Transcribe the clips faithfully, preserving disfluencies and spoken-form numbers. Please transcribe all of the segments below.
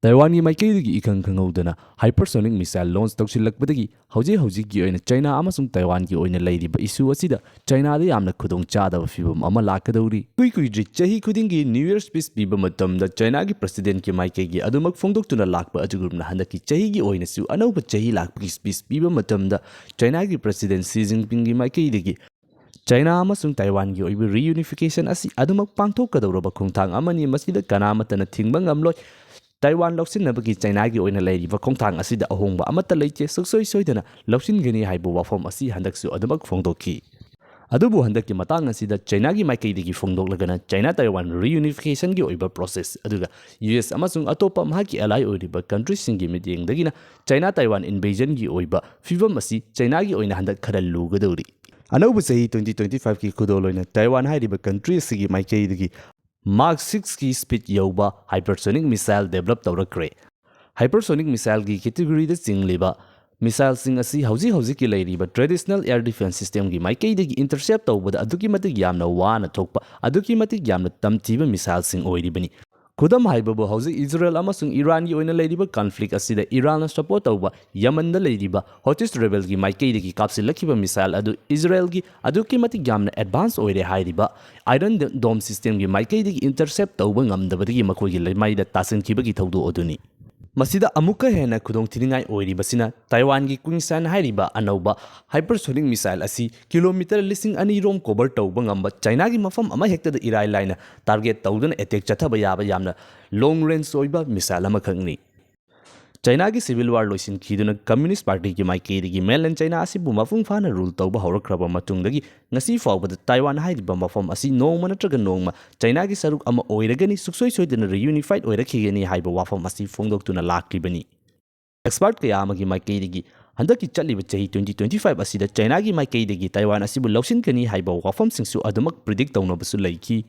ꯇꯥꯏꯋꯥꯟꯒꯤ ꯃꯥꯏꯀꯩꯗꯒꯤ ꯏꯈꯪ ꯈꯪꯍꯧꯗꯅ hypersonic missile launch ꯇꯧꯁꯤꯜꯂꯛꯄꯗꯒꯤ ꯍꯧꯖꯤꯛ ꯍꯧꯖꯤꯛꯀꯤ ꯑꯣꯏꯅ ꯆꯥꯏꯅꯥ ꯑꯃꯁꯨꯡ ꯇꯥꯏꯋꯥꯟꯒꯤ ꯑꯣꯏꯅ ꯂꯩꯔꯤꯕ issue ꯑꯁꯤꯗ ꯆꯥꯏꯅꯥꯗ ꯌꯥꯝꯅ ꯈꯨꯗꯣꯡ ꯆꯥꯗꯕ ꯐꯤꯕꯝ ꯑꯃ ꯂꯥꯛꯀꯗꯧꯔꯤ꯫ ꯀꯨꯏ ꯀꯨꯏꯗ꯭ꯔꯤ ꯆꯍꯤ ꯈꯨꯗꯤꯡꯒꯤ New Year speech ꯄꯤꯕ ꯃꯇꯝꯗ ꯆꯥꯏꯅꯥꯒꯤ presidentꯀꯤ ꯃꯥꯏꯀꯩꯒꯤ ꯑꯗꯨꯃꯛ ꯐꯣꯡꯗꯣꯛꯇꯨꯅ ꯂꯥꯛꯄ ꯑꯗꯨꯒꯨꯝꯅ ꯍꯟꯗꯛꯀꯤ ꯆꯍꯤꯒꯤ ꯑꯣꯏꯅꯁꯨ ꯑꯅꯧꯕ ꯆꯍꯤ ꯂꯥꯛꯄꯒꯤ speech ꯄꯤꯕ ꯃꯇꯝꯗ ꯆꯥꯏꯅꯥꯒꯤ president Xi Jinpingꯒꯤ ꯃꯥꯏꯀꯩꯗꯒꯤ ꯆꯥꯏꯅꯥ ꯑꯃꯁꯨꯡ ꯇꯥꯏꯋꯥꯟꯒꯤ ꯑꯣꯏꯕ reunification ꯑꯁꯤ ꯑꯗꯨꯃꯛ ꯄꯥꯡꯊꯣꯛꯀꯗꯧꯔꯕ ꯈꯣꯡꯊꯥꯡ ꯑꯃꯅꯤ꯫ ꯃꯁꯤꯗ ꯀꯅꯥꯃꯠꯇꯅ ꯊꯤꯡꯕ ꯉꯝꯂꯣꯏ꯫ ꯇꯥꯏꯋꯥꯟ ꯂꯧꯁꯤꯟꯅꯕꯒꯤ ꯆꯥꯏꯅꯥꯒꯤ ꯑꯣꯏꯅ ꯂꯩꯔꯤꯕ ꯈꯣꯡꯊꯥꯡ ꯑꯁꯤꯗ ꯑꯍꯣꯡꯕ ꯑꯃꯠꯇ ꯂꯩꯇꯦ, ꯁꯨꯡꯁꯣꯏ ꯁꯣꯏꯗꯅ ꯂꯧꯁꯤꯟꯒꯅꯤ ꯍꯥꯏꯕ ꯋꯥꯐꯝ ꯑꯁꯤ ꯍꯟꯗꯛꯁꯨ ꯑꯗꯨꯃꯛ ꯐꯣꯡꯗꯣꯛꯈꯤ꯫ ꯑꯗꯨꯕꯨ ꯍꯟꯗꯛꯀꯤ ꯃꯇꯥꯡ ꯑꯁꯤꯗ ꯆꯥꯏꯅꯥꯒꯤ ꯃꯥꯏꯀꯩꯗꯒꯤ ꯐꯣꯡꯗꯣꯛꯂꯒꯅ ꯆꯥꯏꯅꯥ ꯇꯥꯏꯋꯥꯟ reunificationꯒꯤ ꯑꯣꯏꯕ process, ꯑꯗꯨꯒ U S ꯑꯃꯁꯨꯡ ꯑꯇꯣꯞꯄ ꯃꯍꯥꯛꯀꯤ ally ꯑꯣꯏꯔꯤꯕ countryꯁꯤꯡꯒꯤ ꯃꯤꯠꯌꯦꯡꯗꯒꯤꯅ ꯆꯥꯏꯅꯥ ꯇꯥꯏꯋꯥꯟ invasionꯒꯤ ꯑꯣꯏꯕ ꯐꯤꯕꯝ ꯑꯁꯤ ꯆꯥꯏꯅꯥꯒꯤ ꯑꯣꯏꯅ ꯍꯟꯗꯛ ꯈꯔ ꯂꯨꯒꯗꯧꯔꯤ꯫ ꯑꯅꯧꯕ ꯆꯍꯤ twenty twenty fiveꯀꯤ ꯈꯨꯗꯣꯜ ꯑꯣꯏꯅ ꯇꯥꯏꯋꯥꯟ ꯍꯥꯏꯔꯤꯕ country ꯑꯁꯤꯒꯤ ꯃꯥꯏꯀꯩꯗꯒꯤ Mach sixꯀꯤ speed ꯌꯧꯕ hypersonic missile develop ꯇꯧꯔꯛꯈ꯭ꯔꯦ꯫ Hypersonic missileꯒꯤ categoryꯗ ꯆꯤꯡꯂꯤꯕ missileꯁꯤꯡ ꯑꯁꯤ ꯍꯧꯖꯤꯛ ꯍꯧꯖꯤꯛꯀꯤ ꯂꯩꯔꯤꯕ traditional air defence systemꯒꯤ ꯃꯥꯏꯀꯩꯗꯒꯤ intercept ꯇꯧꯕꯗ ꯑꯗꯨꯛꯀꯤ ꯃꯇꯤꯛ ꯌꯥꯝꯅ ꯋꯥꯅ ꯊꯣꯛꯄ, ꯑꯗꯨꯛꯀꯤ ꯃꯇꯤꯛ ꯌꯥꯝꯅ ꯇꯝꯊꯤꯕ missileꯁꯤꯡ ꯑꯣꯏꯔꯤꯕꯅꯤ꯫ ꯈꯨꯗꯝ ꯍꯥꯏꯕꯕꯨ, ꯍꯧꯖꯤꯛ ꯏꯖꯔꯦꯜ ꯑꯃꯁꯨꯡ ꯏꯔꯥꯟꯒꯤ ꯑꯣꯏꯅ ꯂꯩꯔꯤꯕ conflict ꯑꯁꯤꯗ ꯏꯔꯥꯟꯅ support ꯇꯧꯕ ꯌꯃꯟꯗ ꯂꯩꯔꯤꯕ Houthis rebelꯒꯤ ꯃꯥꯏꯀꯩꯗꯒꯤ ꯀꯥꯞꯁꯤꯜꯂꯛꯈꯤꯕ missile ꯑꯗꯨ ꯏꯖꯔꯦꯜꯒꯤ ꯑꯗꯨꯛꯀꯤ ꯃꯇꯤꯛ ꯌꯥꯝꯅ advance ꯑꯣꯏꯔꯦ ꯍꯥꯏꯔꯤꯕ Iron Dome systemꯒꯤ ꯃꯥꯏꯀꯩꯗꯒꯤ intercept ꯇꯧꯕ ꯉꯝꯗꯕꯗꯒꯤ ꯃꯈꯣꯏꯒꯤ ꯂꯩꯃꯥꯏꯗ ꯇꯥꯁꯤꯟꯈꯤꯕꯒꯤ ꯊꯧꯗꯣꯛ ꯑꯗꯨꯅꯤ꯫ ꯃꯁꯤꯗ ꯑꯃꯨꯛꯀ ꯍꯦꯟꯅ ꯈꯨꯗꯣꯡꯊꯤꯅꯤꯡꯉꯥꯏ ꯑꯣꯏꯔꯤꯕꯁꯤꯅ ꯇꯥꯏꯋꯥꯟꯒꯤ Quingshan ꯍꯥꯏꯔꯤꯕ ꯑꯅꯧꯕ hypersonic missile ꯑꯁꯤ kilometre ꯂꯤꯁꯤꯡ ꯑꯅꯤ ꯔꯣꯝ cover ꯇꯧꯕ ꯉꯝꯕ ꯆꯥꯏꯅꯥꯒꯤ ꯃꯐꯝ ꯑꯃꯍꯦꯛꯇꯗ ꯏꯔꯥꯏ ꯂꯥꯏꯅ target ꯇꯧꯗꯨꯅ attack ꯆꯠꯊꯕ ꯌꯥꯕ ꯌꯥꯝꯅ long range ꯑꯣꯏꯕ missile ꯑꯃꯈꯛꯅꯤ꯫ ꯆꯥꯏꯅꯥꯒꯤ civil war ꯂꯣꯏꯁꯤꯟꯈꯤꯗꯨꯅ Communist Partyꯒꯤ ꯃꯥꯏꯀꯩꯗꯒꯤ mainland ꯆꯥꯏꯅꯥ ꯑꯁꯤꯕꯨ ꯃꯄꯨꯡ ꯐꯥꯅ rule ꯇꯧꯕ ꯍꯧꯔꯛꯈ꯭ꯔꯕ ꯃꯇꯨꯡꯗꯒꯤ ꯉꯁꯤ ꯐꯥꯎꯕꯗ ꯇꯥꯏꯋꯥꯟ ꯍꯥꯏꯔꯤꯕ ꯃꯐꯝ ꯑꯁꯤ ꯅꯣꯡꯃ ꯅꯠꯇ꯭ꯔꯒ ꯅꯣꯡꯃ ꯆꯥꯏꯅꯥꯒꯤ ꯁꯔꯨꯛ ꯑꯃ ꯑꯣꯏꯔꯒꯅꯤ, ꯁꯨꯡꯁꯣꯏ ꯁꯣꯏꯗꯅ reunified ꯑꯣꯏꯔꯛꯈꯤꯒꯅꯤ ꯍꯥꯏꯕ ꯋꯥꯐꯝ ꯑꯁꯤ ꯐꯣꯡꯗꯣꯛꯇꯨꯅ ꯂꯥꯛꯂꯤꯕꯅꯤ꯫ Expert ꯀꯌꯥ ꯑꯃꯒꯤ ꯃꯥꯏꯀꯩꯗꯒꯤ ꯍꯟꯗꯛꯀꯤ ꯆꯠꯂꯤꯕ ꯆꯍꯤ twenty twenty five ꯑꯁꯤꯗ ꯆꯥꯏꯅꯥꯒꯤ ꯃꯥꯏꯀꯩꯗꯒꯤ ꯇꯥꯏꯋꯥꯟ ꯑꯁꯤꯕꯨ ꯂꯧꯁꯤꯟꯒꯅꯤ ꯍꯥꯏꯕ ꯋꯥꯐꯝꯁꯤꯡꯁꯨ ꯑꯗꯨꯃꯛ predict ꯇꯧꯅꯕꯁꯨ ꯂꯩꯈꯤ꯫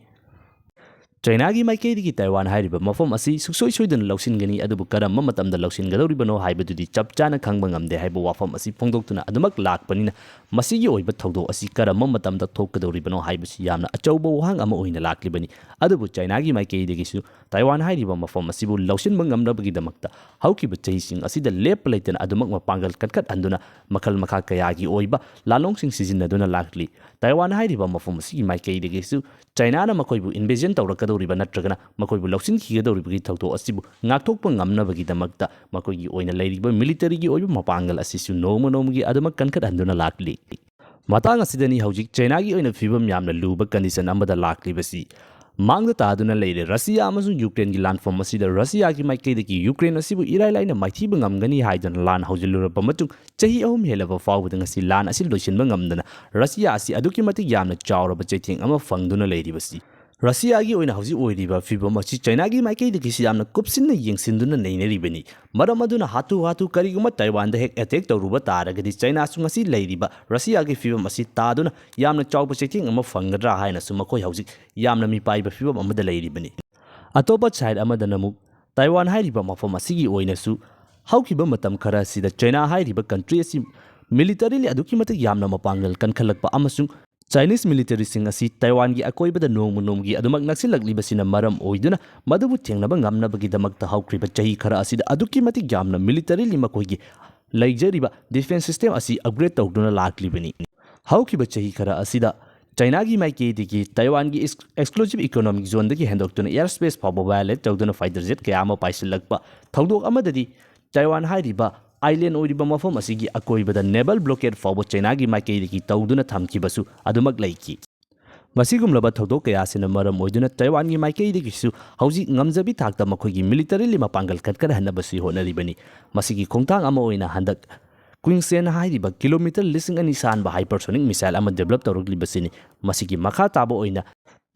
ꯆꯥꯏꯅꯥꯒꯤ ꯃꯥꯏꯀꯩꯗꯒꯤ ꯇꯥꯏꯋꯥꯟ ꯍꯥꯏꯔꯤꯕ ꯃꯐꯝ ꯑꯁꯤ ꯁꯨꯡꯁꯣꯏ ꯁꯣꯏꯗꯅ ꯂꯧꯁꯤꯟꯒꯅꯤ, ꯑꯗꯨꯕꯨ ꯀꯔꯝꯕ ꯃꯇꯝꯗ ꯂꯧꯁꯤꯟꯒꯗꯧꯔꯤꯕꯅꯣ ꯍꯥꯏꯕꯗꯨꯗꯤ ꯆꯞ ꯆꯥꯅ ꯈꯪꯕ ꯉꯝꯗꯦ ꯍꯥꯏꯕ ꯋꯥꯐꯝ ꯑꯁꯤ ꯐꯣꯡꯗꯣꯛꯇꯨꯅ ꯑꯗꯨꯃꯛ ꯂꯥꯛꯄꯅꯤꯅ, ꯃꯁꯤꯒꯤ ꯑꯣꯏꯕ ꯊꯧꯗꯣꯛ ꯑꯁꯤ ꯀꯔꯝꯕ ꯃꯇꯝꯗ ꯊꯣꯛꯀꯗꯧꯔꯤꯕꯅꯣ ꯍꯥꯏꯕꯁꯤ ꯌꯥꯝꯅ ꯑꯆꯧꯕ ꯋꯥꯍꯪ ꯑꯃ ꯑꯣꯏꯅ ꯂꯥꯛꯂꯤꯕꯅꯤ꯫ ꯑꯗꯨꯕꯨ ꯆꯥꯏꯅꯥꯒꯤ ꯃꯥꯏꯀꯩꯗꯒꯤꯁꯨ ꯇꯥꯏꯋꯥꯟ ꯍꯥꯏꯔꯤꯕ ꯃꯐꯝ ꯑꯁꯤꯕꯨ ꯂꯧꯁꯤꯟꯕ ꯉꯝꯅꯕꯒꯤꯗꯃꯛꯇ ꯍꯧꯈꯤꯕ ꯆꯍꯤꯁꯤꯡ ꯑꯁꯤꯗ ꯂꯦꯞꯄ ꯂꯩꯇꯅ ꯑꯗꯨꯃꯛ ꯃꯄꯥꯡꯒꯜ ꯀꯟꯈꯠꯍꯟꯗꯨꯅ ꯃꯈꯜ ꯃꯈꯥ ꯀꯌꯥꯒꯤ ꯑꯣꯏꯕ ꯂꯥꯟꯂꯣꯡꯁꯤꯡ ꯁꯤꯖꯤꯟꯅꯗꯨꯅ ꯂꯥꯛꯂꯤ꯫ ꯇꯥꯏꯋꯥꯟ ꯍꯥꯏꯔꯤꯕ ꯃꯐꯝ ꯑꯁꯤꯒꯤ ꯃꯥꯏꯀꯩꯗꯒꯤꯁꯨ ꯆꯥꯏꯅꯥꯅ ꯃꯈꯣꯏꯕꯨ ꯏꯟꯚꯦꯖꯟ ꯇꯧꯔꯛꯀꯗꯧꯔꯤꯕ ꯅꯠꯇ꯭ꯔꯒꯅ ꯃꯈꯣꯏꯕꯨ ꯂꯧꯁꯤꯟꯈꯤꯒꯗꯧꯔꯤꯕꯒꯤ ꯊꯧꯗꯣꯛ ꯑꯁꯤꯕꯨ ꯉꯥꯛꯊꯣꯛꯄ ꯉꯝꯅꯕꯒꯤꯗꯃꯛꯇ ꯃꯈꯣꯏꯒꯤ ꯑꯣꯏꯅ ꯂꯩꯔꯤꯕ ꯃꯤꯂꯤꯇꯔꯤꯒꯤ ꯑꯣꯏꯕ ꯃꯄꯥꯡꯒꯜ ꯑꯁꯤꯁꯨ ꯅꯣꯡꯃ ꯅꯣꯡꯃꯒꯤ ꯑꯗꯨꯃꯛ ꯀꯟꯈꯠꯍꯟꯗꯨꯅ ꯂꯥꯛꯂꯤ꯫ ꯃꯇꯥꯡ ꯑꯁꯤꯗꯅꯤ ꯍꯧꯖꯤꯛ ꯆꯥꯏꯅꯥꯒꯤ ꯑꯣꯏꯅ ꯐꯤꯕꯝ ꯌꯥꯝꯅ ꯂꯨꯕ ꯀꯟꯗꯤꯁꯟ ꯑꯃꯗ ꯂꯥꯛꯂꯤꯕꯁꯤ꯫ ꯃꯥꯡꯗ ꯇꯥꯗꯨꯅ ꯂꯩꯔꯦ ꯔꯁꯤꯌꯥ ꯑꯃꯁꯨꯡ ꯌꯨꯀ꯭ꯔꯦꯟꯒꯤ ꯂꯥꯟꯐꯝ ꯑꯁꯤꯗ ꯔꯁꯤꯌꯥꯒꯤ ꯃꯥꯏꯀꯩꯗꯒꯤ ꯌꯨꯀ꯭ꯔꯦꯟ ꯑꯁꯤꯕꯨ ꯏꯔꯥꯏ ꯂꯥꯏꯅ ꯃꯥꯏꯊꯤꯕ ꯉꯝꯒꯅꯤ ꯍꯥꯏꯗꯨꯅ ꯂꯥꯟ ꯍꯧꯖꯤꯜꯂꯨꯔꯕ ꯃꯇꯨꯡ ꯆꯍꯤ ꯑꯍꯨꯝ ꯍꯦꯜꯂꯕ ꯐꯥꯎꯕꯗ ꯉꯁꯤ ꯂꯥꯟ ꯑꯁꯤ ꯂꯣꯏꯁꯤꯟꯕ ꯉꯝꯗꯅ ꯔꯁꯤꯌꯥ ꯑꯁꯤ ꯑꯗꯨꯛꯀꯤ ꯃꯇꯤꯛ ꯌꯥꯝꯅ ꯆꯥꯎꯔꯕ ꯆꯩꯊꯦꯡ ꯑꯃ ꯐꯪꯗꯨꯅ ꯂꯩꯔꯤꯕꯁꯤ꯫ ꯔꯁꯤꯌꯥꯒꯤ ꯑꯣꯏꯅ ꯍꯧꯖꯤꯛ ꯑꯣꯏꯔꯤꯕ ꯐꯤꯕꯝ ꯑꯁꯤ ꯆꯥꯏꯅꯥꯒꯤ ꯃꯥꯏꯀꯩꯗꯒꯤꯁꯨ ꯌꯥꯝꯅ ꯀꯨꯞꯁꯤꯟꯅ ꯌꯦꯡꯁꯤꯟꯗꯨꯅ ꯅꯩꯅꯔꯤꯕꯅꯤ꯫ ꯃꯔꯝ ꯑꯗꯨꯅ ꯍꯥꯊꯨ ꯍꯥꯊꯨ ꯀꯔꯤꯒꯨꯝꯕ ꯇꯥꯏꯋꯥꯟꯗ ꯍꯦꯛ ꯑꯦꯇꯦꯛ ꯇꯧꯔꯨꯕ ꯇꯥꯔꯒꯗꯤ ꯆꯥꯏꯅꯥꯁꯨ ꯉꯁꯤ ꯂꯩꯔꯤꯕ ꯔꯁꯤꯌꯥꯒꯤ ꯐꯤꯕꯝ ꯑꯁꯤ ꯇꯥꯗꯨꯅ ꯌꯥꯝꯅ ꯆꯥꯎꯕ ꯆꯩꯊꯦꯡ ꯑꯃ ꯐꯪꯒꯗ꯭ꯔꯥ ꯍꯥꯏꯅꯁꯨ ꯃꯈꯣꯏ ꯍꯧꯖꯤꯛ ꯌꯥꯝꯅ ꯃꯤꯄꯥꯏꯕ ꯐꯤꯕꯝ ꯑꯃꯗ ꯂꯩꯔꯤꯕꯅꯤ꯫ ꯑꯇꯣꯞꯄ ꯁꯥꯏꯠ ꯑꯃꯗꯅ ꯑꯃꯨꯛ ꯇꯥꯏꯋꯥꯟ ꯍꯥꯏꯔꯤꯕ ꯃꯐꯝ ꯑꯁꯤꯒꯤ ꯑꯣꯏꯅꯁꯨ ꯍꯧꯈꯤꯕ ꯃꯇꯝ ꯈꯔ ꯑꯁꯤꯗ ꯆꯥꯏꯅꯥ ꯍꯥꯏꯔꯤꯕ ꯀꯟꯇ꯭ꯔꯤ ꯑꯁꯤ ꯃꯤꯂꯤꯇꯔꯤꯂꯤ ꯑꯗꯨꯛꯀꯤ ꯃꯇꯤꯛ ꯌꯥꯝꯅ ꯃꯄꯥꯡꯒꯜ ꯀꯟꯈꯠꯂꯛꯄ ꯑꯃꯁꯨꯡ ꯆꯥꯏꯅꯤꯁ ꯃꯤꯂꯤꯇꯔꯤꯁꯤꯡ ꯑꯁꯤ ꯇꯥꯏꯋꯥꯟꯒꯤ ꯑꯀꯣꯏꯕꯗ ꯅꯣꯡꯃ ꯅꯣꯡꯃꯒꯤ ꯑꯗꯨꯃꯛ ꯅꯛꯁꯤꯜꯂꯛꯂꯤꯕꯁꯤꯅ ꯃꯔꯝ ꯑꯣꯏꯗꯨꯅ ꯃꯗꯨꯕꯨ ꯊꯦꯡꯅꯕ ꯉꯝꯅꯕꯒꯤꯗꯃꯛꯇ ꯍꯧꯈ꯭ꯔꯤꯕ ꯆꯍꯤ ꯈꯔ ꯑꯁꯤꯗ ꯑꯗꯨꯛꯀꯤ ꯃꯇꯤꯛ ꯌꯥꯝꯅ ꯃꯤꯂꯤꯇꯔꯤꯂꯤ ꯃꯈꯣꯏꯒꯤ ꯂꯩꯖꯔꯤꯕ ꯗꯤꯐꯦꯟꯁ ꯁꯤꯁꯇꯦꯝ ꯑꯁꯤ ꯑꯞꯒ꯭ꯔꯦꯗ ꯇꯧꯗꯨꯅ ꯂꯥꯛꯂꯤꯕꯅꯤ꯫ ꯍꯧꯈꯤꯕ ꯆꯍꯤ ꯈꯔ ꯑꯁꯤꯗ ꯆꯥꯏꯅꯥꯒꯤ ꯃꯥꯏꯀꯩꯗꯒꯤ ꯇꯥꯏꯋꯥꯟꯒꯤ ꯑꯦꯛꯁ-, ꯑꯦꯛꯁꯀ꯭ꯂꯨꯁꯤꯚ ꯏꯀꯣꯅꯣꯃꯤꯛ ꯖꯣꯟꯗꯒꯤ ꯍꯦꯟꯗꯣꯛꯇꯨꯅ ꯑꯦꯌꯔ ꯁ꯭ꯄꯦꯁ ꯐꯥꯎꯕ ꯚꯥꯏꯑꯣꯂꯦꯠ ꯇꯧꯗꯨꯅ ꯐꯥꯏꯇꯔ ꯖꯦꯠ ꯀꯌꯥ ꯑꯃ ꯄꯥꯏꯁꯤꯜꯂꯛꯄ ꯊꯧꯗꯣꯛ ꯑꯃꯗꯗꯤ ꯇꯥꯏꯋꯥꯟ ꯍꯥꯏꯔꯤꯕ ꯑꯥꯏꯂꯦꯟ ꯑꯣꯏꯔꯤꯕ ꯃꯐꯝ ꯑꯁꯤꯒꯤ ꯑꯀꯣꯏꯕꯗ ꯅꯦꯚꯜ ꯕ꯭ꯂꯣꯀꯦꯠ ꯐꯥꯎꯕ ꯆꯥꯏꯅꯥꯒꯤ ꯃꯥꯏꯀꯩꯗꯒꯤ ꯇꯧꯗꯨꯅ ꯊꯝꯈꯤꯕꯁꯨ ꯑꯗꯨꯃꯛ ꯂꯩꯈꯤ꯫ ꯃꯁꯤꯒꯨꯝꯂꯕ ꯊꯧꯗꯣꯛ ꯀꯌꯥꯁꯤꯅ ꯃꯔꯝ ꯑꯣꯏꯗꯨꯅ ꯇꯥꯏꯋꯥꯟꯒꯤ ꯃꯥꯏꯀꯩꯗꯒꯤꯁꯨ ꯍꯧꯖꯤꯛ ꯉꯝꯖꯕꯤ ꯊꯥꯛꯇ ꯃꯈꯣꯏꯒꯤ ꯃꯤꯂꯤꯇꯔꯤꯂꯤ ꯃꯄꯥꯡꯒꯜ ꯀꯟꯈꯠꯍꯟꯅꯕꯁꯤ ꯍꯣꯠꯅꯔꯤꯕꯅꯤ꯫ ꯃꯁꯤꯒꯤ ꯈꯣꯡꯊꯥꯡ ꯑꯃ ꯑꯣꯏꯅ ꯍꯟꯗꯛ ꯀ꯭ꯋꯤꯡꯁꯦꯟ ꯍꯥꯏꯔꯤꯕ ꯀꯤꯂꯣꯃꯤꯇꯔ ꯂꯤꯁꯤꯡ ꯑꯅꯤ ꯁꯥꯟꯕ ꯍꯥꯏꯄꯔꯁꯣꯅꯤꯛ ꯃꯤꯁꯥꯏꯜ ꯑꯃ ꯗꯦꯕꯂꯞ ꯇꯧꯔꯛꯂꯤꯕꯁꯤꯅꯤ꯫ ꯃꯁꯤꯒꯤ ꯃꯈꯥ ꯇꯥꯕ ꯑꯣꯏꯅ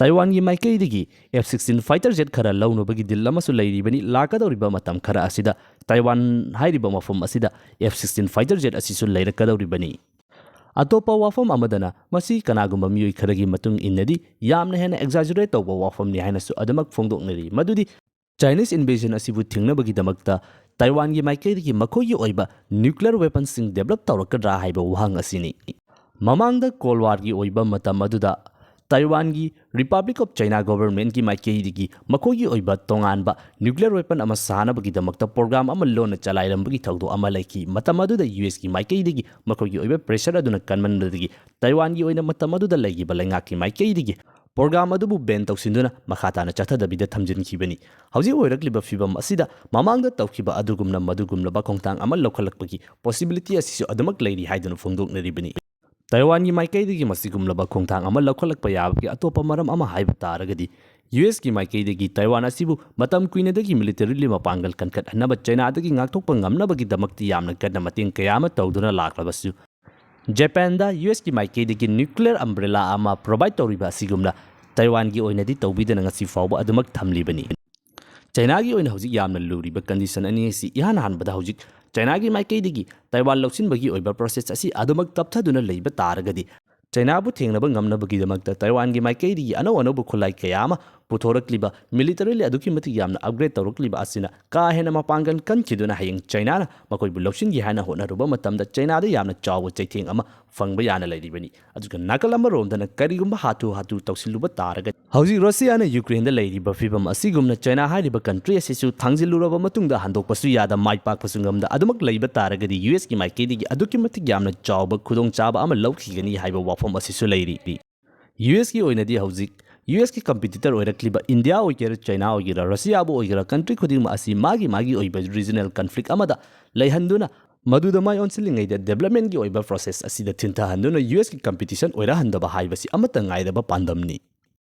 ꯇꯥꯏꯋꯥꯟꯒꯤ ꯃꯥꯏꯀꯩꯗꯒꯤ ꯑꯦꯐ ꯁꯤꯛꯁꯇꯤꯟ ꯐꯥꯏꯇꯔ ꯖꯦꯠ ꯈꯔ ꯂꯧꯅꯕꯒꯤ ꯗꯤꯜ ꯑꯃꯁꯨ ꯂꯩꯔꯤꯕꯅꯤ꯫ ꯂꯥꯛꯀꯗꯧꯔꯤꯕ ꯃꯇꯝ ꯈꯔ ꯑꯁꯤꯗ ꯇꯥꯏꯋꯥꯟ ꯍꯥꯏꯔꯤꯕ ꯃꯐꯝ ꯑꯁꯤꯗ ꯑꯦꯐ ꯁꯤꯛꯁꯇꯤꯟ ꯐꯥꯏꯇꯔ ꯖꯦꯠ ꯑꯁꯤꯁꯨ ꯂꯩꯔꯛꯀꯗꯧꯔꯤꯕꯅꯤ꯫ ꯑꯇꯣꯞꯄ ꯋꯥꯐꯝ ꯑꯃꯗꯅ, ꯃꯁꯤ ꯀꯅꯥꯒꯨꯝꯕ ꯃꯤꯑꯣꯏ ꯈꯔꯒꯤ ꯃꯇꯨꯡ ꯏꯟꯅꯗꯤ ꯌꯥꯝꯅ ꯍꯦꯟꯅ exaggerate ꯇꯧꯕ ꯋꯥꯐꯝꯅꯤ ꯍꯥꯏꯅꯁꯨ ꯑꯗꯨꯃꯛ ꯐꯣꯡꯗꯣꯛꯅꯔꯤ, ꯃꯗꯨꯗꯤ Chinese invasion ꯑꯁꯤꯕꯨ ꯊꯤꯡꯅꯕꯒꯤꯗꯃꯛꯇ ꯇꯥꯏꯋꯥꯟꯒꯤ ꯃꯥꯏꯀꯩꯗꯒꯤ ꯃꯈꯣꯏꯒꯤ ꯑꯣꯏꯕ nuclear weaponꯁꯤꯡ develop ꯇꯧꯔꯛꯀꯗ꯭ꯔꯥ ꯍꯥꯏꯕ ꯋꯥꯍꯪ ꯑꯁꯤꯅꯤ꯫ ꯃꯃꯥꯡꯗ Cold Warꯒꯤ ꯑꯣꯏꯕ ꯃꯇꯝ ꯑꯗꯨꯗ ꯇꯥꯏꯋꯥꯟꯒꯤ Republic of China governmentꯀꯤ ꯃꯥꯏꯀꯩꯗꯒꯤ ꯃꯈꯣꯏꯒꯤ ꯑꯣꯏꯕ ꯇꯣꯉꯥꯟꯕ nuclear weapon ꯑꯃ ꯁꯥꯅꯕꯒꯤꯗꯃꯛꯇ program ꯑꯃ ꯂꯣꯟꯅ ꯆꯂꯥꯏꯔꯝꯕꯒꯤ ꯊꯧꯗꯣꯛ ꯑꯃ ꯂꯩꯈꯤ꯫ ꯃꯇꯝ ꯑꯗꯨꯗ USꯀꯤ ꯃꯥꯏꯀꯩꯗꯒꯤ ꯃꯈꯣꯏꯒꯤ ꯑꯣꯏꯕ pressure ꯑꯗꯨꯅ ꯀꯟꯃꯟꯕꯗꯒꯤ ꯇꯥꯏꯋꯥꯟꯒꯤ ꯑꯣꯏꯅ ꯃꯇꯝ ꯑꯗꯨꯗ ꯂꯩꯈꯤꯕ ꯂꯩꯉꯥꯛꯀꯤ ꯃꯥꯏꯀꯩꯗꯒꯤ program ꯑꯗꯨꯕꯨ ban ꯇꯧꯁꯤꯟꯗꯨꯅ ꯃꯈꯥ ꯇꯥꯅ ꯆꯠꯊꯗꯕꯤꯗ ꯊꯝꯖꯤꯟꯈꯤꯕꯅꯤ꯫ ꯍꯧꯖꯤꯛ ꯑꯣꯏꯔꯛꯂꯤꯕ ꯐꯤꯕꯝ ꯑꯁꯤꯗ ꯃꯃꯥꯡꯗ ꯇꯧꯈꯤꯕ ꯑꯗꯨꯒꯨꯝꯅ ꯃꯗꯨꯒꯨꯝꯂꯕ ꯈꯣꯡꯊꯥꯡ ꯑꯃ ꯂꯧꯈꯠꯂꯛꯄꯒꯤ possibility ꯑꯁꯤꯁꯨ ꯑꯗꯨꯃꯛ ꯂꯩꯔꯤ ꯍꯥꯏꯗꯨꯅ ꯐꯣꯡꯗꯣꯛꯅꯔꯤꯕꯅꯤ꯫ ꯇꯥꯏꯋꯥꯟꯒꯤ ꯃꯥꯏꯀꯩꯗꯒꯤ ꯃꯁꯤꯒꯨꯝꯂꯕ ꯈꯣꯡꯊꯥꯡ ꯑꯃ ꯂꯧꯈꯠꯂꯛꯄ ꯌꯥꯕꯒꯤ ꯑꯇꯣꯞꯄ ꯃꯔꯝ ꯑꯃ ꯍꯥꯏꯕ ꯇꯥꯔꯒꯗꯤ, USꯀꯤ ꯃꯥꯏꯀꯩꯗꯒꯤ ꯇꯥꯏꯋꯥꯟ ꯑꯁꯤꯕꯨ ꯃꯇꯝ ꯀꯨꯏꯅꯗꯒꯤ militarily ꯃꯄꯥꯡꯒꯜ ꯀꯟꯈꯠꯍꯟꯅꯕ ꯆꯥꯏꯅꯥꯗꯒꯤ ꯉꯥꯛꯊꯣꯛꯄ ꯉꯝꯅꯕꯒꯤꯗꯃꯛꯇꯤ ꯌꯥꯝꯅ ꯀꯟꯅ ꯃꯇꯦꯡ ꯀꯌꯥ ꯑꯃ ꯇꯧꯗꯨꯅ ꯂꯥꯛꯂꯕꯁꯨ, ꯖꯄꯥꯟꯗ USꯀꯤ ꯃꯥꯏꯀꯩꯗꯒꯤ nuclear umbrella ꯑꯃ provide ꯇꯧꯔꯤꯕ ꯑꯁꯤꯒꯨꯝꯅ ꯇꯥꯏꯋꯥꯟꯒꯤ ꯑꯣꯏꯅꯗꯤ ꯇꯧꯕꯤꯗꯅ ꯉꯁꯤ ꯐꯥꯎꯕ ꯑꯗꯨꯃꯛ ꯊꯝꯂꯤꯕꯅꯤ꯫ ꯆꯥꯏꯅꯥꯒꯤ ꯑꯣꯏꯅ ꯍꯧꯖꯤꯛ ꯌꯥꯝꯅ ꯂꯨꯔꯤꯕ condition ꯑꯅꯤ ꯑꯁꯤ ꯏꯍꯥꯟ ꯍꯥꯟꯕꯗ ꯍꯧꯖꯤꯛ ꯆꯥꯏꯅꯥꯒꯤ ꯃꯥꯏꯀꯩꯗꯒꯤ ꯇꯥꯏꯋꯥꯟ ꯂꯧꯁꯤꯟꯕꯒꯤ ꯑꯣꯏꯕ process ꯑꯁꯤ ꯑꯗꯨꯃꯛ ꯇꯞꯊꯗꯨꯅ ꯂꯩꯕ ꯇꯥꯔꯒꯗꯤ, ꯆꯥꯏꯅꯥꯕꯨ ꯊꯦꯡꯅꯕ ꯉꯝꯅꯕꯒꯤꯗꯃꯛꯇ ꯇꯥꯏꯋꯥꯟꯒꯤ ꯃꯥꯏꯀꯩꯗꯒꯤ ꯑꯅꯧ ꯑꯅꯧꯕ ꯈꯨꯠꯂꯥꯏ ꯀꯌꯥ ꯑꯃ ꯄꯨꯊꯣꯔꯛꯂꯤꯕ, militarily ꯑꯗꯨꯛꯀꯤ ꯃꯇꯤꯛ ꯌꯥꯝꯅ upgrade ꯇꯧꯔꯛꯂꯤꯕ ꯑꯁꯤꯅ ꯀꯥ ꯍꯦꯟꯅ ꯃꯄꯥꯡꯒꯜ ꯀꯟꯈꯤꯗꯨꯅ ꯍꯌꯦꯡ ꯆꯥꯏꯅꯥꯅ ꯃꯈꯣꯏꯕꯨ ꯂꯧꯁꯤꯟꯒꯦ ꯍꯥꯏꯅ ꯍꯣꯠꯅꯔꯨꯕ ꯃꯇꯝꯗ ꯆꯥꯏꯅꯥꯗ ꯌꯥꯝꯅ ꯆꯥꯎꯕ ꯆꯩꯊꯦꯡ ꯑꯃ ꯐꯪꯕ ꯌꯥꯅ ꯂꯩꯔꯤꯕꯅꯤ꯫ ꯑꯗꯨꯒ ꯅꯥꯀꯜ ꯑꯃꯔꯣꯝꯗꯅ ꯀꯔꯤꯒꯨꯝꯕ ꯍꯥꯊꯨ ꯍꯥꯊꯨ ꯇꯧꯁꯤꯜꯂꯨꯕ ꯇꯥꯔꯒꯗꯤ, ꯍꯧꯖꯤꯛ ꯔꯁꯤꯌꯥꯅ ꯌꯨꯀ꯭ꯔꯦꯟꯗ ꯂꯩꯔꯤꯕ ꯐꯤꯕꯝ ꯑꯁꯤꯒꯨꯝꯅ ꯆꯥꯏꯅꯥ ꯍꯥꯏꯔꯤꯕ country ꯑꯁꯤꯁꯨ ꯊꯥꯡꯖꯤꯜꯂꯨꯔꯕ ꯃꯇꯨꯡꯗ ꯍꯟꯗꯣꯛꯄꯁꯨ ꯌꯥꯗ ꯃꯥꯏ ꯄꯥꯛꯄꯁꯨ ꯉꯝꯗ ꯑꯗꯨꯃꯛ ꯂꯩꯕ ꯇꯥꯔꯒꯗꯤ USꯀꯤ ꯃꯥꯏꯀꯩꯗꯒꯤ ꯑꯗꯨꯛꯀꯤ ꯃꯇꯤꯛ ꯌꯥꯝꯅ ꯆꯥꯎꯕ ꯈꯨꯗꯣꯡꯆꯥꯕ ꯑꯃ ꯂꯧꯈꯤꯒꯅꯤ ꯍꯥꯏꯕ ꯋꯥꯐꯝ ꯑꯁꯤꯁꯨ ꯂꯩꯔꯤ꯫ USꯀꯤ ꯑꯣꯏꯅꯗꯤ ꯍꯧꯖꯤꯛ USꯀꯤ competitor ꯑꯣꯏꯔꯛꯂꯤꯕ ꯏꯟꯗꯤꯌꯥ ꯑꯣꯏꯒꯦꯔꯥ, ꯆꯥꯏꯅꯥ ꯑꯣꯏꯒꯦꯔꯥ, ꯔꯁꯤꯌꯥꯕꯨ ꯑꯣꯏꯒꯦꯔꯥ, country ꯈꯨꯗꯤꯡꯃꯛ ꯑꯁꯤ ꯃꯥꯒꯤ ꯃꯥꯒꯤ ꯑꯣꯏꯕ regional conflict ꯑꯃꯗ ꯂꯩꯍꯟꯗꯨꯅ ꯃꯗꯨꯗ ꯃꯥꯏ ꯑꯣꯟꯁꯤꯜꯂꯤꯉꯩꯗ developmentꯀꯤ ꯑꯣꯏꯕ process ꯑꯁꯤꯗ ꯊꯤꯟꯊꯍꯟꯗꯨꯅ USꯀꯤ competition ꯑꯣꯏꯔꯛꯍꯟꯗꯕ ꯍꯥꯏꯕꯁꯤ ꯑꯃꯠꯇ ꯉꯥꯏꯔꯕ ꯄꯥꯟꯗꯝꯅꯤ꯫